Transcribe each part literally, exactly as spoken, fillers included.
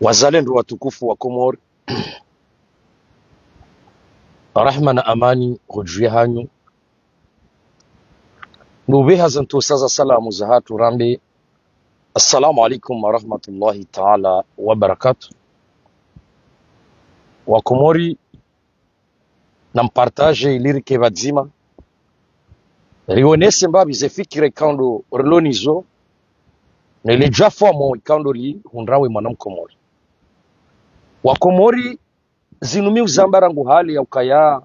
Wazalendo watukufu wa Komori, rahma na amani hudjuwe hanyu. Nupveha zantsusa za salamu zahatru rambe, assalamu alaikum wa rahmatullahi ta'ala wa barakatuh. Wa Komori, nampartaje ili rike pvadzima, rionese mbapvi ze fikira ikao ndo rilo nazo, ne le djafwamo ikao ndo lihundrawo ye mwana mkomori. Wa Komori, zinu mi uzamba rangu hale ya ukaya,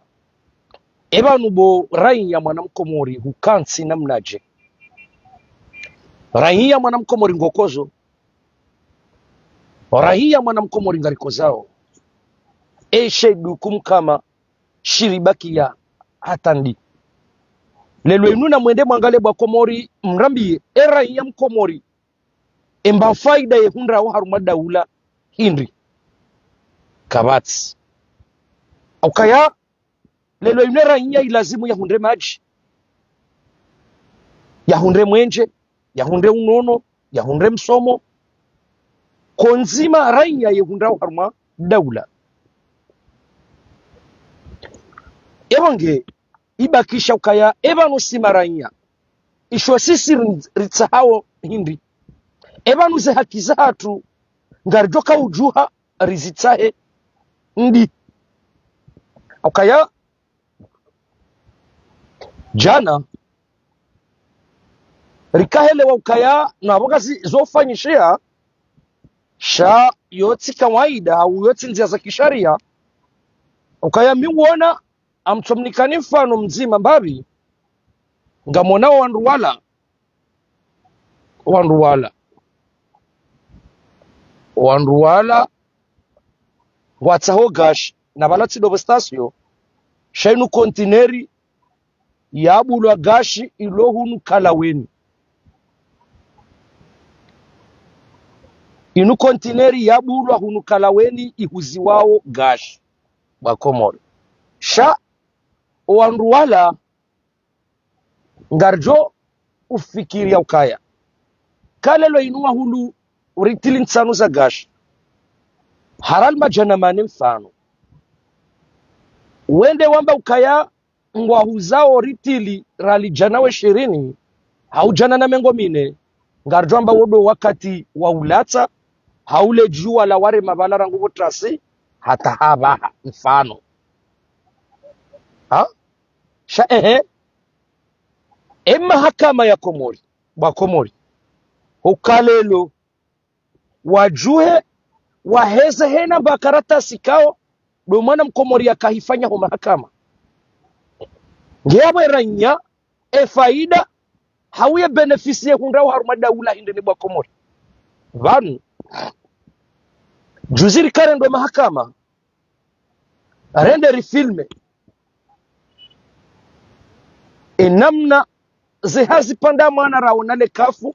epvanu bo raiya mwana mkomori hukantsi namnadje? Raiya mwana mkomori ngokozo? Raiya mwana mkomori ngarikozao? Eshe dukumu kama shiribakia hata ndi? Leo inu namwende mwangalie bo wa Komori, mrambiye, e raiya mkomori, emba faida yehundrawo harumwa daula hindri? Kapvatsi. Ukaya, leo inu e raiya ilazimu yahundre madji, yahundre mwenje, yahundre unono, yahundre msomo. Kondzima raiya yehundrawo harumwa daula. Epvo nge ibakisha ukaya, epvanu si maraiya, isho sisi ri-, ritsahao hindri? Epvanu ze haki zahatru ngaridjo kaudjuha rizitsahe ndi? Ukaya, djana, rikahelewa ukaya, na pvo kazi zofanyishiha, sha yotsi kawaida, au yotsi ndzia za kisharia, ukaya mi uona, amtsomnikani mfano mdzima mbapvi, ngamwonao wandru wala, wandru wala, wandru wala, ngwatsaho gashi, na pvala tsi dobo stasio, sha inu kontineri yabulwa gashi ilo hunu Kalaweni. Inu kontineri yabulwa hunu Kalaweni ihuziwao gashi, bo wa Komori. Sha wandru wala ngaridjo ufikiria ukaya, ka leo inu wahulu ritili ntsanu za gashi, harali madjana mane mfano, wende wamba ukaya ngwahuzao ritili rali djana we shirini, hau djana na mengo mine, ngaridjo amba wo ndo wakati wa ulatsa, hau le djuwa lawarema pvala rangu pvo trasi, hata hapvaha mfano. Ha? Sha, ehe. E mahakama ya Komori, bo wa Komori, huka leo wadjuhe, waheze hena mba karatasi kao ndo mwana mkomori yakahifanya ho mahakama. Nge yapvo e raiya, e faida, hau ye bénéfice yehundrawo harumwa daula hindri ni bo wa Komori? Pvanu, juzi rika rende ho mahakama, rende rifilme e namna ze hazi pvanda mwana raona le kafu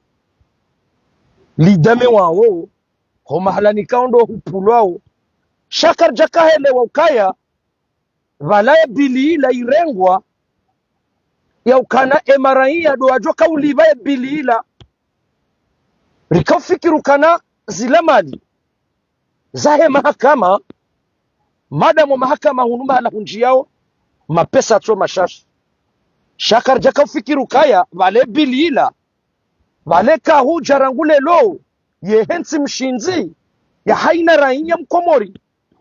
lidamewao, ho mahala nikao ndo hupvulwao. Sha karidja kahelewa ukaya, pvala e bili ila irengwa, ya ukana e maraiya ndo wadjo kaulipva e bili ila. Rika ufikiri ukana zila mali zahe mahakama, madamu mahakama hunu mahala hundjiyao, mapesa tso mashashi. Sha karidja kaufikiri ukaya, pvale bili ila, pvale kahudja rangu leo, yehe ntsi mshindzi, ya haina raiya mkomori,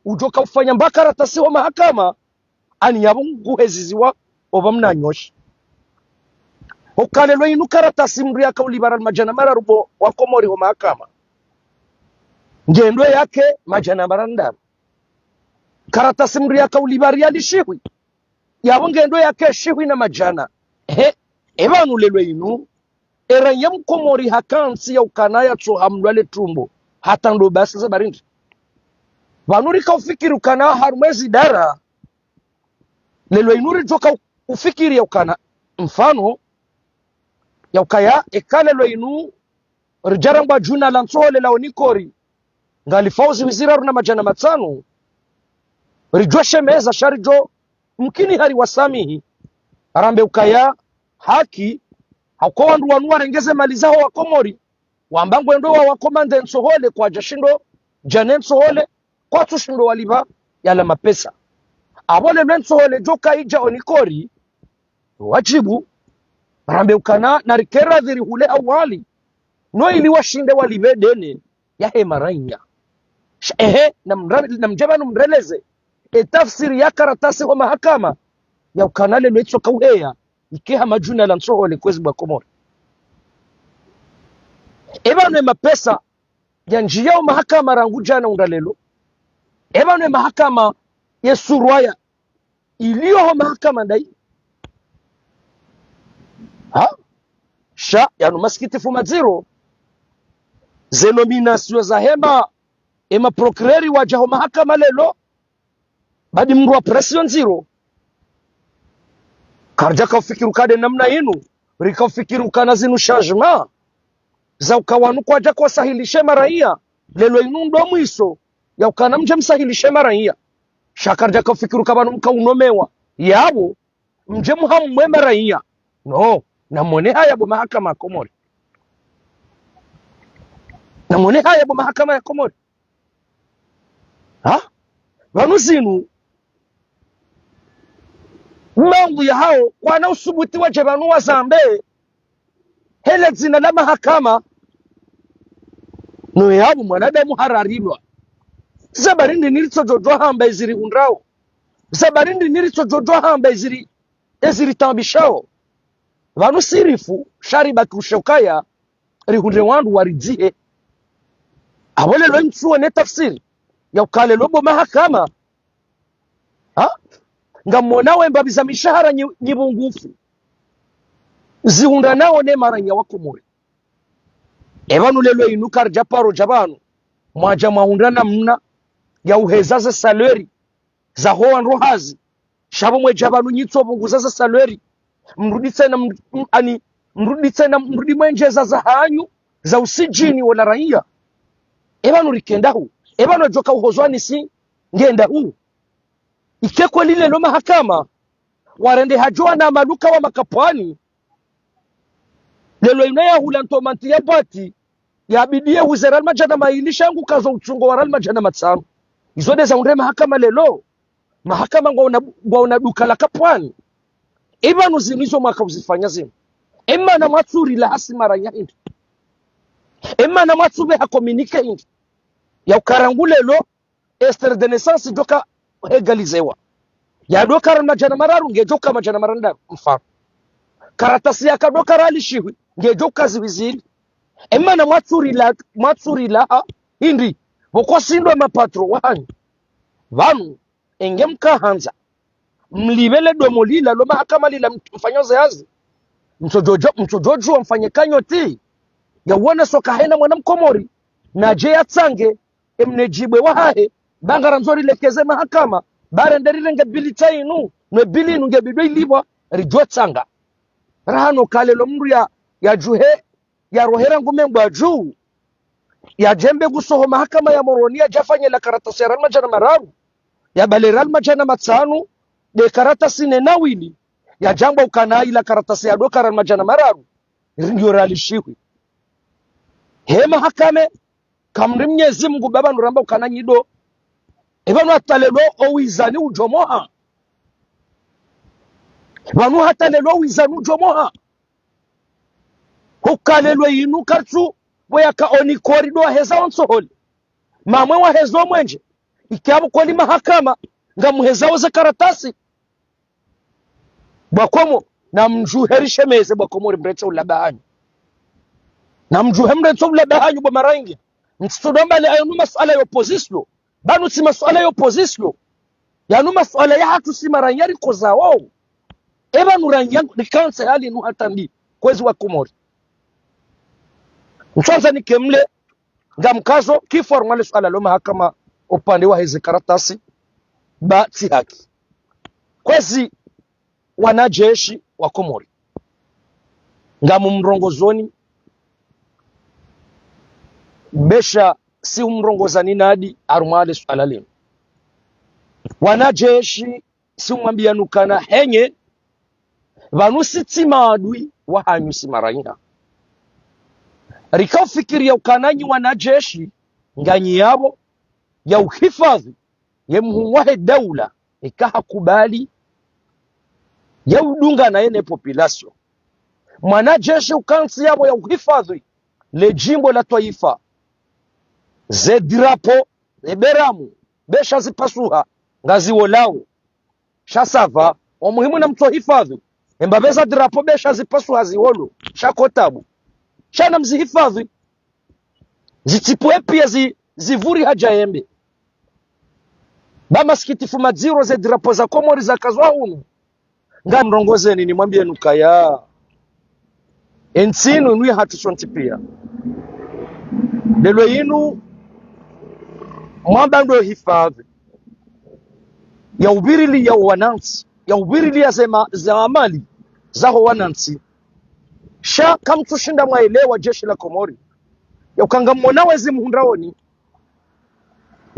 udjo kaufanya mba karatasi ho mahakama, ani yapvo nguheziziwa opva mna nyoshi. Huka leo inu karatasi mndru yakaulipva rali madjana mararu bo wa Komori ho mahakama, nge ndo yake madjana mararu ndraru. Karatasi mndru yakaulipva riali shihwi, yapvo nge ndo yake shihwi na madjana. He, epvanu leo inu, e raiya mkomori hakantsi ya ukana yatsoha mlwale tumbo, hata ndo basi za barindi. Pvanu rika ufikiri ukana harumwa ezi dara, leo inu ridjo kaufikiri ya ukana, mfano, ya ukaya, eka leo inu ridja rangwa djuna la ntsohole la onikori, ngalifao zihwi ziraru na madjana matsanu, ridjo shemeza sha ridjo mkini hari wasamihi, arambe ukaya haki, hauka wandru wanu warenge ze mali zaho wa Komori, wamba ngwendo wa wakomande ntsohole kwadja shindo djana entsohole, kwatsu shindo walipva yala mapesa. Apvo lelo entsohole djoka idja onikori, wadjibu, rambe ukana narike radhi rihule hawali, no ili washinde walipve dene yahe marainya. Sha, ehe, namra-, namdje pvanu mreleze etafsiri ya karatasi ho mahakama, ya ukana lelo itsoka uheya ike ha madjuna la ntsohole, kwezi bo wa Komori. Epvanu emapesa yandjiya ho mahakama rangu djana hunda lelo. Epvanu emahakama yesurwaya iliyo ho mahakama ndayi. Ha? Sha, yanu masikitifu madziro. Ze nomination za hema, emaprocureur wadja ho mahakama lelo, badi mndru wa pression ndziro. Karidjaka ufikiri uka nde namna inu, rika ufikiri ukana zinu changement za uka wanu kwadjaka wasahilishe marainya, lelo inu ndo mwiso ya ukana mdje msahilishe marainya. Sha karidjaka ufikiri uka pvanu mka unomewa yapvo mdje muhamwe marainya. No, namone haya bo mahakama ya Komori. Namone haya bo mahakama ya Komori. Ha? Pvanu zinu, mambo ya hawo, kwana usubuti wadje pvanu wazambe hele dzina la mahakama. No yapvo mwanadamu hararilwa. Za bari ndi nilitsodjodjwa hamba ezirihundrao. Za bari ndi nilitsodjodjwa hamba eziri, eziritambishao. Pvanu sirifu, sha ribaki ushokaya rihundre wandru waridzihe. Apvo lelo ntsuone tafsiri ya uka lelo bo mahakama, ha? Ngamwona wemba pviza mishahara nyi-, nyipvungufu zihundranao ne marainya wa Komori. Epvanu lelo inu karidja paro dja pvanu, mwadja mwahundra namna ya uheza ze salaire za ho wandru hazi. Sha pvo mwedja pvanu nyitso pvunguza ze salaire, mrudi tsena m-, m-, ani, mrudi tsena, mrudi mwendjeza za hanyu za usijini wola rainya. Epvanu rikenda hu? Epvanu djoka uhozwa nisi ngenda hu? Ike kweli lelo mahakama warende hadjo wana maluka wa makapwani. Lelo inu yahula ntomanti ya bwati, yabidi yehuze riali madjana mayili sha ngu kazo utsungo wa riali madjana matsanu. Izo nde za hundre mahakama lelo. Mahakama ngwaona, ngwaona duka la kapwani. Epvanu zinu izo mwaka uzifanya zinu. Emana mwatsu rilaha si marainya hindri? Emana mwatsu pveha communiqué hindri ya uka rangu lelo extrait de naissance djoka hegalizewa, ya doka riali madjana mararu ngedjoka madjana marandaru mfano. Karatasi yaka doka riali shihwi ngedjoka zihwi zili. Emana mwatsu rila-, mwatsu rilaha hindri? Pvoko si ndo mapatro wahanyu. Pvanu, enge mkahandza mlipve le domo lila lo mahakama lila mfanyao ze hazi, mtsodjodjo-, mtsodjodjuwa mfanye cagnotte ya uonesa uka hena mwana mkomori nadje yatsange emnejibwe wahahe, ba ngarandzo rilekeze mahakama, ba rende rirenge bulletin inu, ne bulletin inu ngebidi ilipvwa, ridjo tsanga. Raha no uka lelo mndru ya, yadjuhe, yarohe rangu Mengwadju, yadjembe guso ho mahakama ya Moroni, yadje yafanye la karatasi ya riali madjana mararu, yapvale riali madjana matsanu, nde karatasi nne na wili, yadjamba ukana ila karatasi ya doka riali madjana mararu ngiyo riali shihwi. He mahakama, kamri Mnyezi Mungu ba pvanu ramba ukana nyi ndo. Epvanu hata lelo owizani udjomoha. Pvanu hata lelo owizani udjomoha. Huka lelo inu kartsu, pvo yaka onikori ndo waheza ontsohole. Mamwe waheza omwenje. Ike apvo kweli mahakama, ngamuhezao ze karatasi. Bo wa Komo, namdjuhe rishemeze bo wa Komori mretse ulaba hanyu. Namdjuhe mretse ulaba hanyu bo marainya. Mtsitsodomba le ayanu masuala ya opposition. Pvanu tsi masuala ya opposition. Yanu masuala yahatru si marainya rikozao. Epvanu rainya rikantsi hali inu hata ndi, kwezi wa Komori. Ntswandza nike mle, ngamkazo, kifu harumwa le suala lo mahakama upande waheze karatasi, ba tsi haki. Kwezi wanajeshi wa Komori. Ngamumrongozoni, besha si umrongozani nadi harumwa le suala linu. Wanajeshi si umwambiyanu ukana henye, pvanu si tsi maadui wahanyu si marainya. Rika ufikiriya ukana nyi wanajeshi, nganyi yapvo, ya uhifadhwi ye mhuu wahe daula, eka hakubali ya udungana ye ne population. Mwanajeshi uka ntsi yapvo ya uhifadhwi le djimbo la twaifa. Ze drapeau, ze beramu, be sha zipasuha, ngaziwolao. Sha ça va, o muhimu namtso hifadhwi. Emba be za drapeau be sha zipasuha ziwolo, sha ko tabu. Sha namzihifadhwi. Zitsipvue pia zi, zivuri hadja yembe. Ba masikitifu madziro ze drapeau za Komori zakazwa hunu. Ngamrongozeni nimwambieni ukaya, e ntsi inu inu yahatru sontsi pia. Leo inu mwamba ndo hifadhwi ya uvirilia wanantsi, ya uvirilia zema, za amali zaho wanantsi. Sha kamtsushinda mwaelewa jeshi la Komori, ya uka ngamwonao ezi mhundraoni,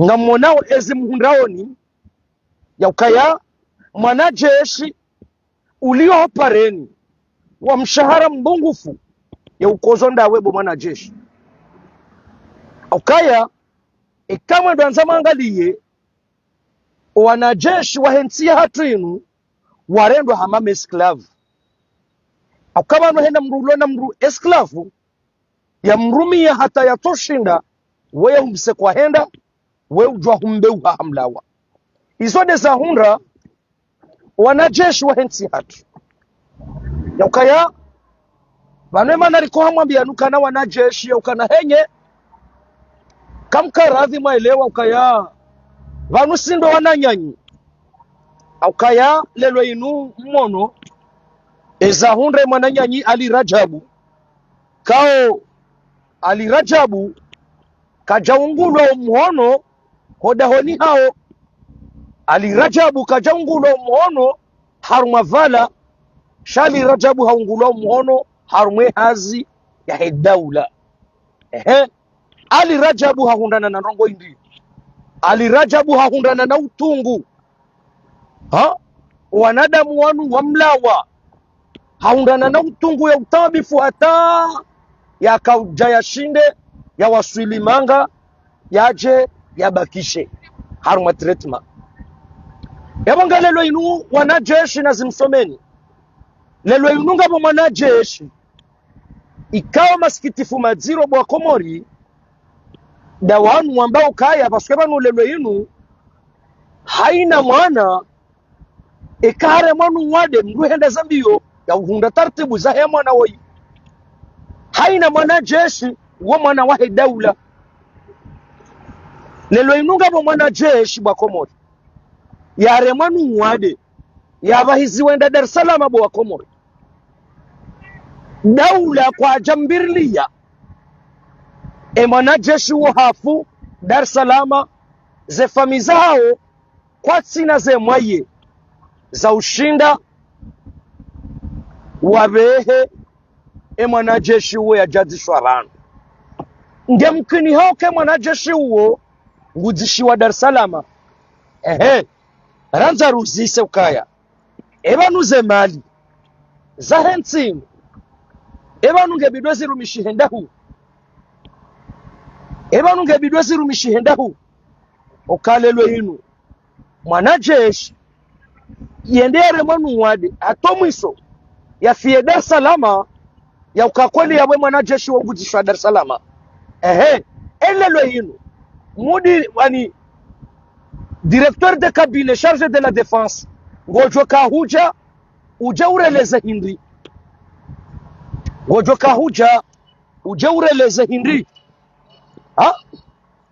ngamwonao ezi mhundraoni, ya ukaya mwanajeshi ulio ho pareni wa mshahara mbungufu, ya ukozo ndawe bo mwanajeshi. Ukaya, eka mwendo andza mwangaliye, wanajeshi wahe ntsi yahatru inu warendwa hama me esclave. Uka pvanu hena mdru ulo na mdru esclave, ya mrumia hata yatsoshinda, weye umse kwahenda, we udjwa humbeuha hamlawa. Izo nde zahundra wanajeshi wahe ntsi yahatru. Ya ukaya, pvanu emana riko hamwambiani ukana wanajeshi, ya ukana henye, kamkaradhi mwaelewa ukaya, pvanu si ndo wananyanyi. Ya ukaya, leo inu mwono, eza hundra mwananyanyi Ali Rajabu. Kao Ali Rajabu kadjaungulwa omhono ho dahoni hawo. Ali Rajabu kadjaungulwa omhono harumwa pvala, sha Ali Rajabu haungulwa omhono harumwa ehazi yahe daula. Ehe. Ali Rajabu hahundrana na ndrongo indri? Ali Rajabu hahundrana na utungu. Ha? Wanadamu wanu wamlawa. Hahundrana na utungu ya utabifu hata yakaudja yashinde, yawaswili manga, yadje, yabakishe harumwa traitement. Yapvo nga leo inu wanajeshi nazimsomeni. Leo inu ngapvo mwanajeshi ikao masikitifu madziro bo wa Komori, nda wanu wamba ukaya, parce que pvanu leo inu, haina mwana, eka haremwa nu wade, mdru henda za mbio ya uhundra taratibu zahe mwana woyi. Haina mwanajeshi, wo mwana wahe daula. Leo inu ngapvo mwanajeshi bo wa Komori, yaremwa nu wade, yapvahiziwa enda Dar es Salaam bo wa Komori. Daula kwadja mbirilia, e mwanajeshi wo hafu Dar es Salaam, ze famiyi zahawo kwatsina ze mwaye za ushinda wapvehe e mwanajeshi uwo yadjadzishwa pvanu. Nge mkini hauka e mwanajeshi uwo ngudzishiwa Dar es Salaam. Ehe, randza ruzise ukaya, epvanu ze mali zahe ntsi inu, epvanu nge bidi zirumishihe ndahu? Epvanu nge bidi zirumishihe ndahu? Uka leo inu mwanajeshi yende yaremwa nu wade, hata mwiso yafiye Dar es Salaam, ya uka kweli yapvo e mwanajeshi wo ngudzishwa Dar es Salaam. Ehe, e leo inu, mudi, wani, directeur de cabinet chargé de la défense, ngodjo kahudja, udje ureleze hindri? Ngodjo kahudja, udje ureleze hindri? Ha?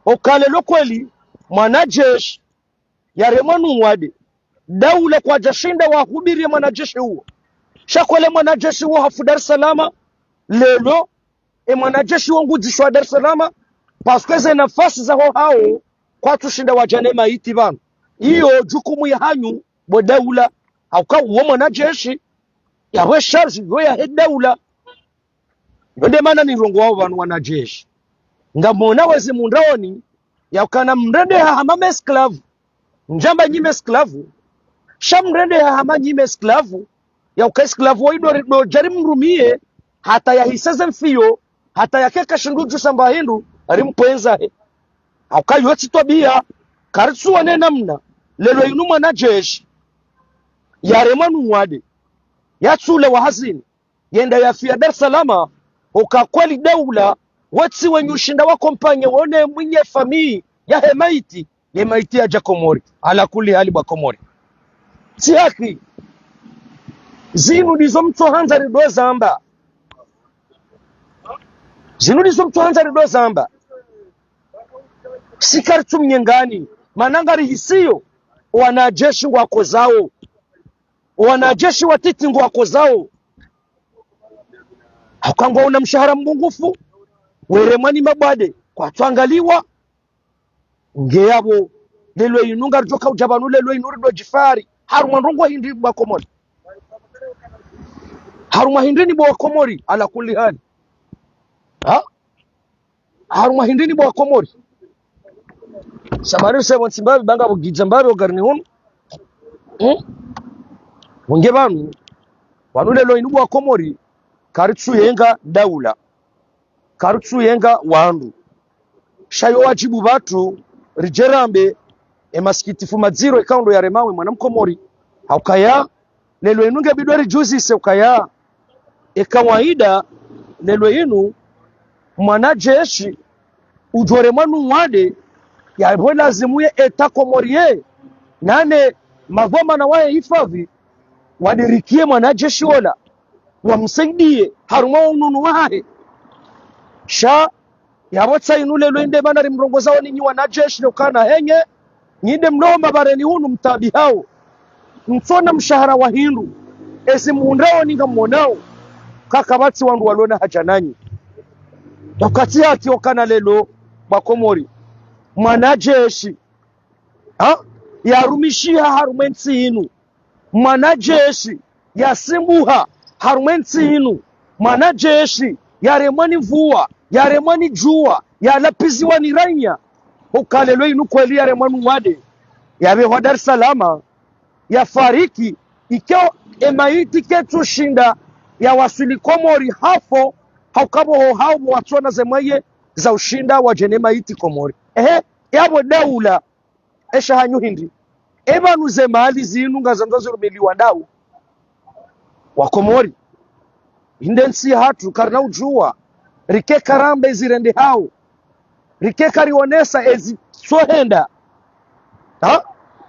Uka leo kweli, mwanajeshi yaremwa nu wade, daula kwadjashinda wahubiri e mwanajeshi uwo. Sha kweli e mwanajeshi uwo hafu Dar es Salaam, leo, e mwanajeshi wo ngudzishwa Dar es Salaam, parce que ze nafasi zaho hawo, kwatsushinda wadjane maiti pvanu. Iyo jukumu yahanyu, bo daula, hauka uwo mwanajeshi, yapvo e charge yo yahe daula. Yo nde mana nirongowao pvanu wanajeshi. Ngamwonao ezi mhundraoni, ya ukana mrendeha hama me esclave. Ndjamba nyi me esclave. Sha mrendeha hama nyi me esclave. Ya uka esclave woyi ndo ri, ndo djari mrumiye, hata yahise ze mfiyo, hata yake kashindru djusa mba hindru, rimpvendza he. Hauka yo tsi twabiya, karitsuwa ne namna, lelo inu mwanajeshi, yaremwa nu wade, yatsule wa hazini, yende yafiya Dar es Salaam, uka kweli daula, wotsi wenyi ushinda wakompanye wone mwinyi famiyi yahe maiti, ye maiti yadja Komori, ala kulli hali bwa Komori. Tsi haki, zinu ndizo mtsohandza rido zamba. Zinu ndizo mtsohandza rido zamba. Si karitsu mnyengani, mana ngarihisiyo, wanajeshi ngwakozao. Wanajeshi watiti ngwakozao. Hauka ngwauna mshahara mbungufu, weremwa ni mabwade, kwatsuangaliwa. Nge yapvo, lelo inu ngaridjo kaudja pvanu lelo inu rido djifahari. Harumwa ndrongoo hindri bwa Komori? Harumwa hindri ni bwa Komori, ala kulli hali? Ha? Harumwa hindri ni bwa Komori? Samari se pvo ntsi mbapvi, ba ngapvo gidza mbapvi ogarini hunu. Hmm? Wonge pvanu, pvanu lelo inu bwa Komori, karitsuyenga daula. Karitsuyenga wandru. Sha yo wadjibu pvatsu, ridje rambe, e masikitifu madziro eka ndo yaremawe mwana Mkomori. Haukaya, lelo inu nge bidi ridjuzise ukaya, e kawaida, lelo inu, mwanajeshi, udjoremwa nu wade, yapvo lazimu ye État comorien, nane madhwamana wahe hifadhwi, wadirikiye mwanajeshi ola, wamsaidiye, harumwa ununu wahahe. Sha, yapvo tsi inu lelo inde mana rimrongozao ninyi wanajeshi no kana henye, nyi nde mlio mabareni hunu mtaabihao. Mtsona mshahara wa hindru, ezi muhundrao ninga mwonao, kakapvatsi wandru walona haja nanyi. Wakati haki okana lelo, bwa Komori. Mwanajeshi, ha? Yarumishiha harumwa entsi inu. Mwanajeshi yasimbuha harumwa entsi inu. Mwanajeshi yaremwa ni mvua, yaremwa ni djuwa, yalapviziwa ni ranya. Huka lelo inu kweli yaremwa nu wade, yapvehwa Dar es Salaam, yafariki, ikao e maiti ketsushinda yawaswili Komori hafo, hauka pvo ho hao pvo watsona ze mwaye za ushinda wadje ne maiti Komori. Ehe, yapvo daula, esha hanyu hindri? E pvanu ze mali zinu ngazandzo zirumiliwa ndahu? Wa Komori. Inde ntsi hatru karina udjuwa. Rike karambe zirendehao. Rike karionesa ezitsohenda. Ha?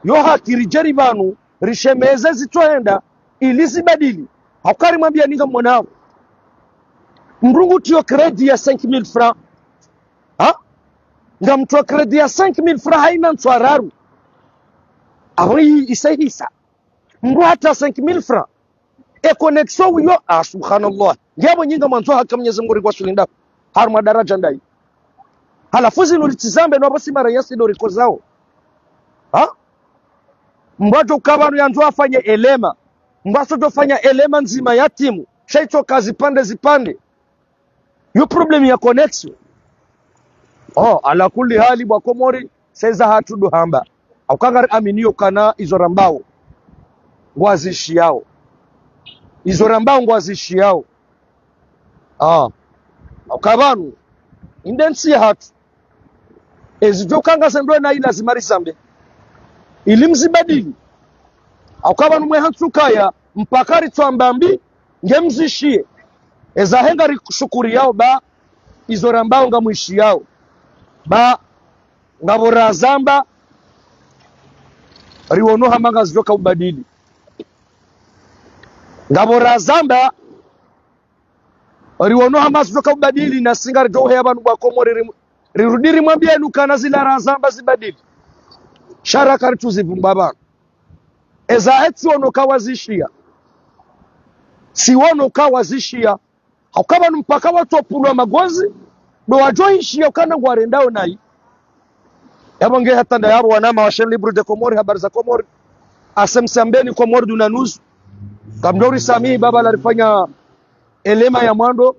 Yo haki ridje ri pvanu, rishemeze ezitsohenda, ili zibadili. Hauka rimwambiya ninga mwonao. Mdru ngu tiyo crédit ya cinq mille francs. Ha? Ngamtso crédit ya cinq mille francs haina ntswa raru. Apvo yi isa hisa. Mdru hata cinq mille francs. E connexion wiyo, ah, subhanallah. Nge yapvo nyinga mwandzo haka Mnyezi Mngu rikwaswili nda harumwa daraja ndayi. Halafu zinu ritsi zambe no apvo si mara yasi ndo rikozao. Ha? Mdru adjo ka pvanu yandzo afanye elema. Mdru asodjo fanya elema ndzima ya timu. Sha itsoka zipvandre zipvandre. Yo problème ya connexion. Oh, ala kulli hali bwa Komori, seza hatru ndo hamba. Hauka ngari aminiyo kana izo rambao ngwazishiyao. Izo rambao ngwazishiyao. Ah. Hauka pvanu, inde ntsi hatru. Ezidjo ka ngazendao nayi lazima rizambe. Ili mzibadili. Hauka pvanu mwe hantsu kaya, mpaka ritswamba mbi, nge mzishiye. Eza he ngarishukuriyawo ba, izo rambao ngamwishiyao. Ba, ngapvo razamba, riwono hama ngazidjo ka ubadili. Ngapvo razamba, riwono hama zidjo ka ubadili, nasi ngaridjo uheya pvanu bwa Komori ri-, rirudi rimwambiyeni ukana zila razamba zibadili. Sha ra karitsu zivumba pvanu. Eza he tsiwono ka wazishiya. Tsiwono ka wazishiya. Hauka pvanu mpaka watsopvulwa magozi, ndo wadjo ishiya ukana ngwarendao nayi. Yapvo nge hata nda yapvo wanama wa Chaîne Libre de Comores, Habari za Comores, A C M C Ambeni, Comores Duna News. Ngamdjo risamihi baba la rifanya elema ya mwando,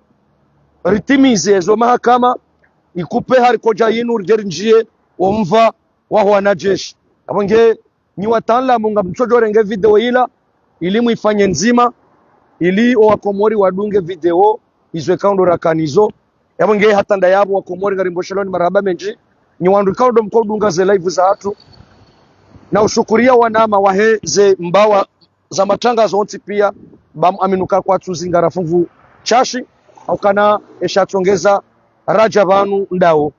ritimize zo mahakama, ikupe hari kodja yinu, ridje rindjiye, omva, waho wanajeshi. Yapvo nge, nyi wataalamu ngamtsodjo renge video yila, ili mwifanye ndzima, ili owakomori wadunge video, izo eka ndo rakanizo. Yapvo nge hata nda yapvo wakomori ngarimbosheleoni marahaba mendji. nyi wandru ikao ndo mko udunga ze live zahatru, na ushukuria wanama wahe ze mbawa za matrangazo zontsi pia, ba muamini uka kwatsu zingara funvu shashi, haukana esha tsongeza radja pvanu ndawo.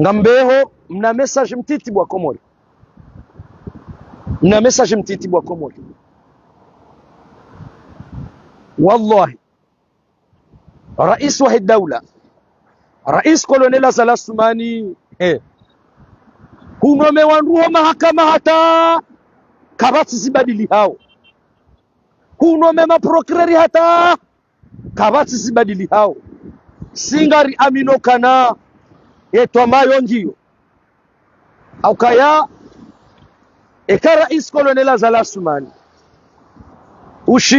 Ngambeho, mna message mtiti bo wa Komori. Mna message mtiti bo wa Komori. Wallahi, rais wahe daula, rais Colonel Azali Assoumani, eh, hunome wandru ho mahakama hata kapvatsi zibadilihao. Hunome maprocureur hata kapvatsi zibadilihao. Si ngari amino kana ye twamaya yo ngiyo. Haukaya eka rais Colonel Azali Assoumani ushi